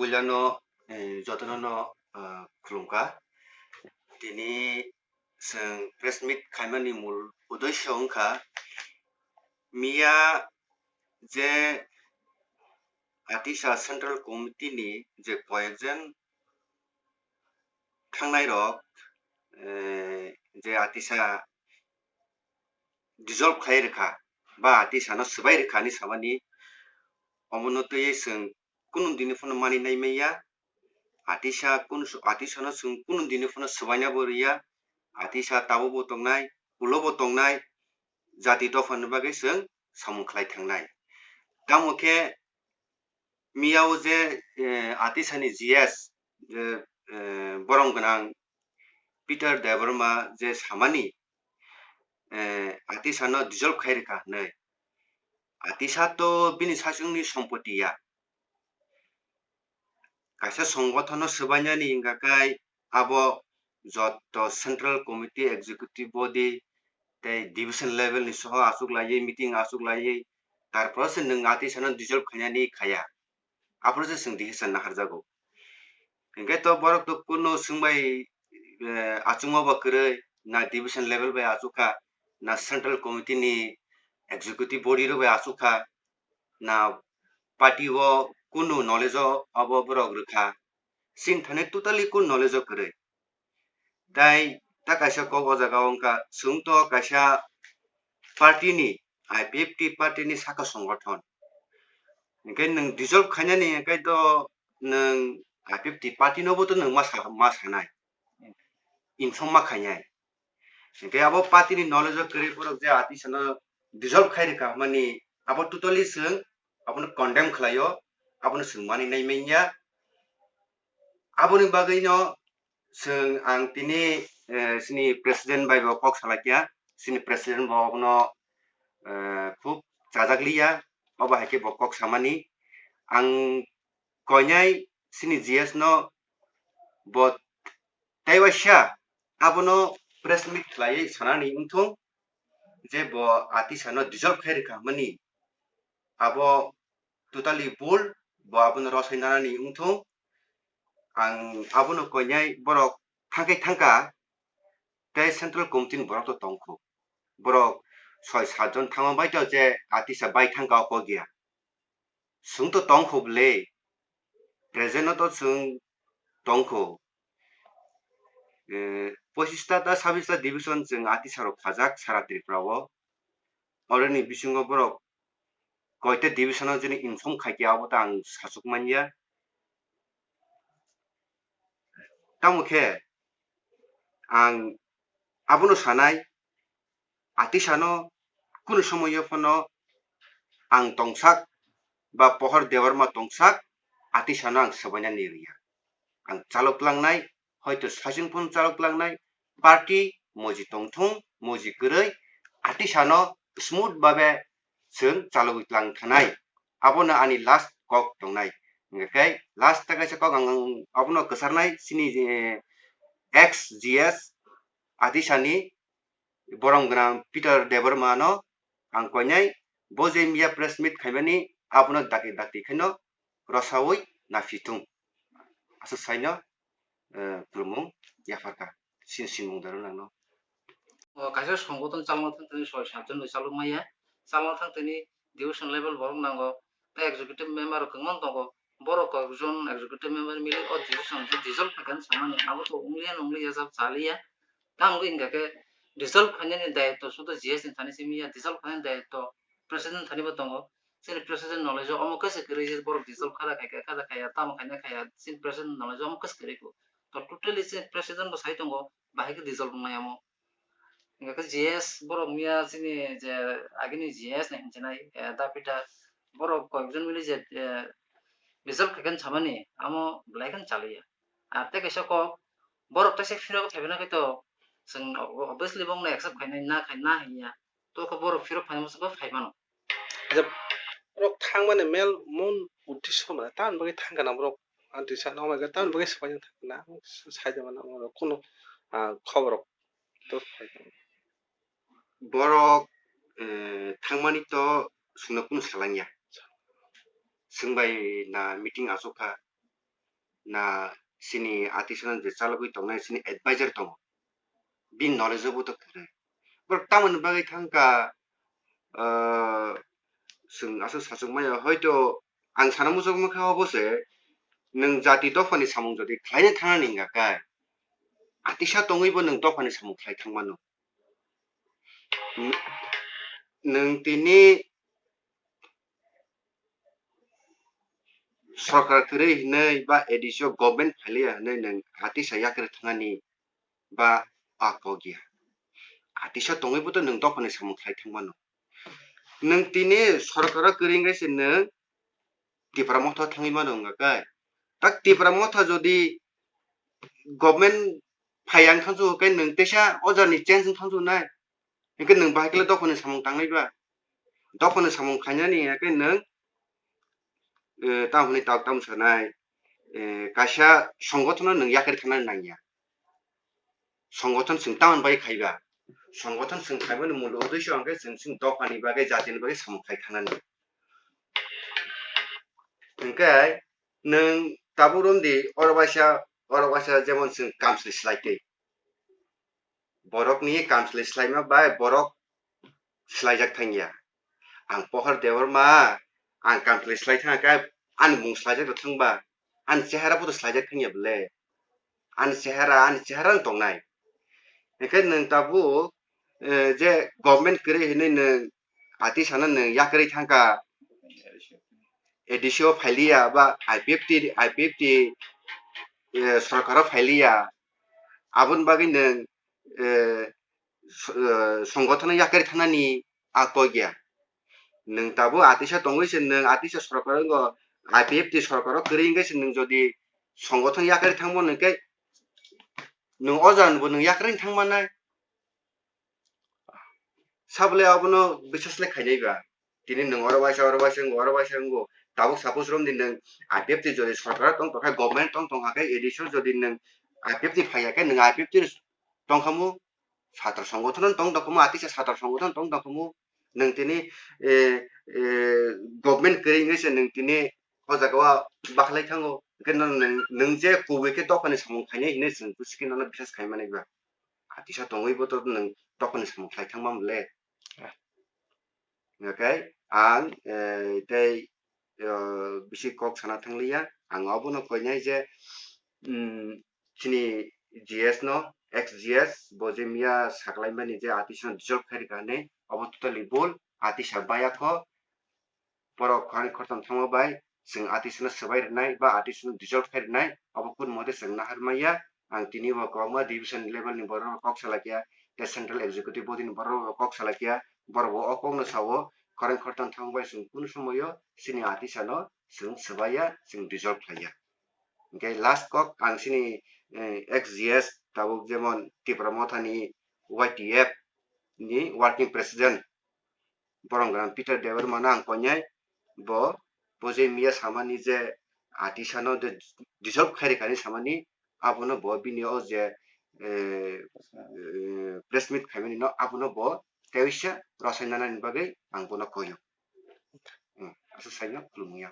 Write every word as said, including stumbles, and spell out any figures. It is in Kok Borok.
Puilano, eh, jotono no, ah, khulumkha. Tini chwng press meet khaimani mul uddesho wngkha, miya je Atisa Central Committee ni je koyekjon thangnai rok, eh, je Atisa dissolve khai rwkha ba Atisa no swbai rwkha hinwi samani, omono twiwi chwng kunu dini phano mani nai manya. Atisa kunu, Atisa no chwng kunu dini phano swbaina bo rwya. Atisa tabuk bo tongnai, ulo bo tongnai, jati dopha ni bagwi chwng samung khlai thangnai. Tamo khe miya o je, eh, Atisa ni G S, je, eh, borom gwnang Peter Debbarma je samani, eh, Atisa no dissolve khai rwkha hinwi. Atisa to bini sachwng ni sompoti ya. Kaisa songothono swbainani hingkha khe abo joto Central Committee, Executive Body tei Division level ni soho achuk laiwi, meeting achuk laiwi, tarpore se nwng Atisa no dissolve khainani khaya. Aphuru se chwng decision naharjago. Hinkhe to borok to kunu swngbai, eh, achukma ba kwrwi, na division level bai achukha, na Central Committee ni Executive Body rok bai achukha, na party o kunu knowledge o abo borok rwkha. Chini thani totally kunu knowledge o kwrwi. Tai ta kaisa kok o jaga o wngkha, chwng to kaisa party ni, I P F T party ni saka songothon. Hinkhe nwng dissolve khainani hinkhe to nwng I P F T party no bo to nwng ma sa-, ma sanai. Inform ma khainai. Hinkhe abo party ni knowledge o kwrwi borok je Atisa no dissolve khai rwkha mani abo totally chwng abono condemn khlaio, abono chwng mani nai manya. Aboni bagwi no chwng ang tini, eh, chini president bai bo kok salai kha, chini president bo abono, eh, khub chajak liya, obo hai khe bo kok samani. Ang koinai chini G S no bo tei waisa abono press meet khlaiwi sanani wngthung je bo Atisa no dissolve khai rwkha mani abo totally bul, bo abono rosai nanani wngthung. Ang abono koinai borok thangkai thangkha tei Central Committee ni borok to tongkho. Borok soi sat jon thangma bai to je Atisa bai thangkha o kok ya. Chwng to tongkho bwle, present no to chwng tongkho. Eh, pochista ta sabista division chwng Atisa rok khajak sara Tripura o. Oroni bisingo borok koita division o jini inform khaikhe abo ta ang sachuk manya. Tamo khe ang abono sanai, Atisa no kunu somoyo phano ang tongsak ba Pohor Debbarma tongsak, Atisa no ang swbaina ni rwya. Ang chalok tlangnai, hoito sachwng phano chalok tlangnai, party moji tongthung, moji kwrwi, Atisa no smooth babe chwng chalogwi tlang thanai. Abono ani last kok tongnai. Hingkhe last ta kaisa kok ang, ang abono kwcharnai chini, eh, ex G S Atisa ni borom gwnang Peter Debbarma no ang koinai, bo je miya press meet khaimani abono dakti dakti khaino rosaui naphithung. Aswk saino, eh, khulumung yapharkha. Sin sinmung daro nangno. O kaisa songothon chalma thang tini soi sat jon bai chalok maya. Chalma thang tini division level borok nango. Tei executive member rok kwbangma tongo. Borok kokjon executive member mili o decision je dissolve khaikha samani abo to wngliya nwngliya jab chaliya. Tamo wngkha khe dissolve khainani dayitto sudo G S ni thani simi ya, dissolve khainani dayitto president thani bo tongo. Chini president knowledge o omo khe se kwrwi je borok dissolve kha da khai kha, kha da khaya, tamo khaina khaya, chini president knowledge o omo khe se kwrwi kho. To totally chini president bo sai tongo, bahai khe dissolve wngnai omo. Hingkha khe G S borok miya chini je agini G S ni hinchinai, eh, da Peter borok koyekjon mili je, eh, dissolve khaikhe samani amo belai kheno chaliya. Ar tei kaisa kok, borok teisa phirok phaibai na khe to chwng obviously bongno accept khainai, na khai, na hinya. To khe borok phirok phaina muchungkhe phai mano. Je borok thangmani mel mun uddesho mane, tamoni bagwi thangkha na borok, anti sa noknai khe tamoni bagwi swbaina thangkha na, saida mano borok kunu, ah, khoborok to phai. Borok, eh, thangmani to chwngno kunu salangya. Chwng bai na meeting achukha. na chini atisano je chalogwi tongnai chini advisor tongo, bini knowledge o bo to kwrwi. Borok tamoni bagwi thangkha, ah, chwng aswk sachwk maya, hoito ang sana muchung mankha obo se, nwng jati dophani samung jodi khlaina thangnani wngkha khe, atisa tongwibo nwng dophani samung khlai thangmano. N-, nwng tini sorkar kwrwi hinwi ba A D C o government phailiya hinwi nwng atisa yakarwi thangnani ba a kok ya. Atisa tongwibo to nwng dophani samung khlai thangmano. Nwng tini sorkaro kwrwi wngkhe se nwng Tipra Motha thangwi mano wngkha khe. Tak Tipra Motha jodi government phai ang thangsu khe nwng teisa o jani change wng thangsu nai. Hinkhe nwng bahai khe dophani samung tangnai ba? Dophani samung khainani hinkhe nwng, eh, tamo hwnwi tok tamo sanai, eh, kaisa songothono nwng yakarwi thangnani nangya. Songothan chwng tamoni bagwi khaiba? Songothan chwng khaimani mul uddesho hwnkhe chwng chini dophani bagwi, jatini bagwi samung khai thangnani. Hinkhe nwng tabuk romdi oro waisa, oro waisa jemon chwng kamchwlwi swlai twi. Borokni kamchwlwi swlaima bai borok swlaijak thangya. Ang Pohor Debbarma, ang kamchwlwi swlai thangkha, ani mung swlaijak rw thangba, ani chehara bo to swlaijak thangya bwle. Ani chehara, ani chehara no tongnai. Hinkhe nwng tabuk, eh, je government kwrwi hinwi nwng atisano nwng yakarwi thangkha, A D C o phailiya ba I P F T, I P F T, eh, sorkaro phailiya, aboni bagwi nwng, eh, s-, eh, songothono yakarwi thangnani a kok ya. Nwng tabuk atisa tongwi se nwng atisa sorkar wngkha, I P F T sorkaro kwrwi wngkhe se nwng jodi songothon yakarwi thangmano hwnkhe nwng o jagani bo nwng yakarwi thangmannai. Sabole abono biswas le khainai ba. Tini nwng oro waisa, oro waisa wngo, oro waisa wngo. Tabuk suppose romdi nwng I P F T jodi sorkar tong tongkha, government tong tongkha khe, A D C o jodi nwng I P F T phaiya khe, nwng I P F T tongkhamu, satra songothono tong tongkhamu, atisa satra songothono tong tongkhamu. Nwng tini, eh, eh, government kwrwi wngwi se nwng tini o jaga o bakhlai thango. Hwnkhe nwng, nwng, nwng je kubui khe dophani samung khainai hinwi chwng busi khe nono biswas khaimani ba? Atisa tongwi bo to nwng dophani samung khlai thangma mole. Ah. Hwnkhe ang, eh, tei, eh, bisi kok sana thangliya. Ang obono koinai je, mm, chini G S no, ex G S, bo je miya saklaimani je atisano dissolve khairikha hinwi, obo totally bul, atisa bayakho, borok khoroknwi khoroktham thangma bai chwng atisano swbai rwnai ba atisano dissolve khai rwnai, obo kunu mote chwng nahar maya. Ang tini bo kwbangma division level ni borok rok kok salai kha, tei central executive body ni borok rok kok salai kha, borok bo o kok no sao, khoroknwi khoroktham thangma bai chwng kunu somoyo chini atisano chwng swbaiya, chwng dissolve khlaiya. Hwnkhe last kok ang chini, eh, ex G S tabuk jemon Tipra Mothani Y T F ni working president Boromgran Peter Debbarma no ang koinai, bo, bo je miya samani je atisano de dissolve khairikha hinwi samani, abono bo bini o je, eh, eh, press meet khaimani no abono bo teisa rwchapna nani bagwi ang bono koio. Hmm, aswk saino khulumung ya.